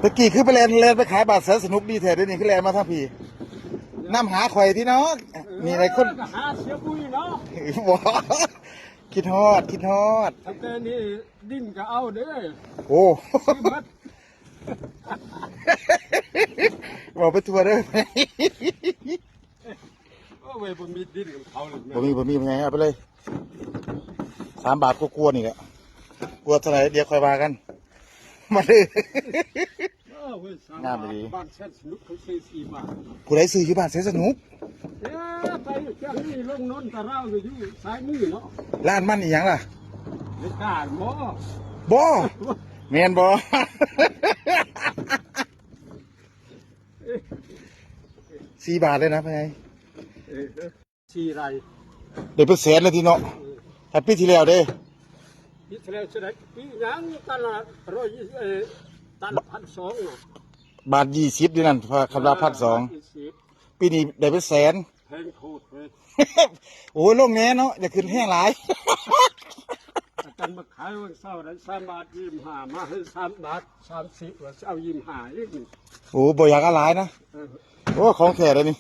ຕະກີ້ຄືໄປແລ່ນ ແລ່ນໄປຂາຍບາດແສນສະໜຸກດີແທ້ ດຽວນີ້ຄືແລ່ນມາທາງພີ້ ນຳຫາຂ້ອຍຕິເນາະ. ນີ້ແຫຼະຄົນ ເອີ ກໍຫາເສຍບຸຍເນາະ. ບໍ່ ຄິດຮອດ ຄິດຮອດ ຕັ້ງແຕ່ນີ້ດິນກໍເອົາເດ້. ໂອ້ ຊື້ເບິດ ເວົ້າໄປທົ່ວເດີ. ໂອ້ຍ ບໍ່ມີດິນນຳເຂົາເລີຍ ບໍ່ມີ ບໍ່ມີ ພໍ່ໃຫຍ່ ເອົາໄປເລີຍ ສາມບາດກວ່າໆນີ້ແຫຼະ ກວ່າເທົ່າໃດ ດຽວຄ່ອຍວ່າກັນ ມາເດີ. ເອີ ເວີຍ ສາມ ງາມອີ່ຫຼີ ບາດ ບ້ານແສນສະໜຸກ ເຂົາຊື້ສີ່ບາດ. ຜູ້ໃດຊື້ຢູ່ບ້ານແສນສະໜຸກ? ເອີ ໄປຈາກນີ້ລົງໂນນຕະລາວ ຢູ່ຊ້າຍມືເນາະ. ຮ້ານມັນອີ່ຫຍັງລະ? ເມກາບໍ? ບໍ່ ແມ່ນບໍ່? ສີ່ບາດເລີຍນະ ພໍ່ໃຫຍ່. ເອີ ສີ່ໄຮ່ ໄດ້ເປັນແສນແລ້ວຕິເນາະ. ເອີ ແຕ່ປີທີ່ແລ້ວເດ້? ປີທີ່ແລ້ວຊິໄດ້ ປີຫຍັງ ຕັນລະຮ້ອຍ ເອີ ຕັນລະພັນສອງເນາະ. ບາດ ບາດຍີ່ສິບຢູ່ນັ້ນ ຄຳລະພັນສອງ ເອີ ບາດຍີ່ສິບ ປີນີ້ໄດ້ເປັນແສນ ແພງໂພດເວີຍ. ໂອ້ຍ ລົງແດ່ເນາະ ຢ່າຂຶ້ນແຮງຫຼາຍ. ອາຈານມາຂາຍວັນເສົາໄດ້ສາມບາດຊາວຫ້າ ມາໃຫ້ສາມບາດສາມສິບ ວ່າຊິເອົາຊາວຫ້າອີກນີ້. ໂອ້ ບໍ່ຢາກເອົາຫຼາຍນະ. ເອີ ໂອ້ ຂອງແທ້ເດ້ນີ້.